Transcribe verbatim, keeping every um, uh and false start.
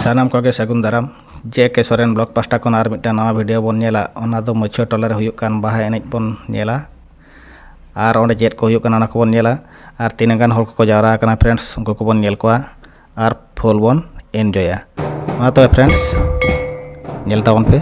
ᱥᱟᱱᱟᱢ ᱠᱚᱜᱮ ᱥᱟᱹᱜᱩᱱ ᱫᱟᱨᱟᱢ᱾ ᱡᱮ ᱠᱮ ᱥᱚᱨᱮᱱ ᱵᱞᱚᱜ ᱯᱟᱥᱴᱟ ᱠᱷᱚᱱ ᱟᱨ ᱢᱤᱫᱴᱟᱝ ᱱᱟᱣᱟ ᱵᱷᱤᱰᱤᱭᱳ ᱵᱚᱱ ᱧᱮᱞᱟ᱾ ᱚᱱᱟ ᱫᱚ ᱢᱟᱹᱪᱷᱟᱹ ᱴᱚᱞᱟ ᱨᱮ ᱦᱩᱭᱩᱜ ᱠᱟᱱ ᱵᱟᱦᱟ ᱮᱱᱮᱡ ᱵᱚᱱ ᱧᱮᱞᱟ᱾ ᱟᱨ ᱚᱸᱰᱮ ᱪᱮᱫ ᱠᱚ ᱦᱩᱭᱩᱜ ᱠᱟᱱᱟ, ᱚᱱᱟ ᱠᱚᱵᱚᱱ ᱧᱮᱞᱟ᱾ ᱟᱨ ᱛᱤᱱᱟᱹᱜ ᱜᱟᱱ ᱦᱚᱲ ᱠᱚᱠᱚ ᱡᱟᱣᱨᱟ ᱟᱠᱟᱱᱟ friends, ᱩᱱᱠᱩ ᱠᱚᱵᱚᱱ ᱧᱮᱞ ᱠᱚᱣᱟ ᱟᱨ ᱯᱷᱩᱞ ᱵᱚᱱ ᱮᱱᱡᱚᱭᱟ᱾ ᱢᱟ ᱛᱚᱵᱮ friends, ᱧᱮᱞ ᱛᱟᱵᱚᱱ ᱯᱮ᱾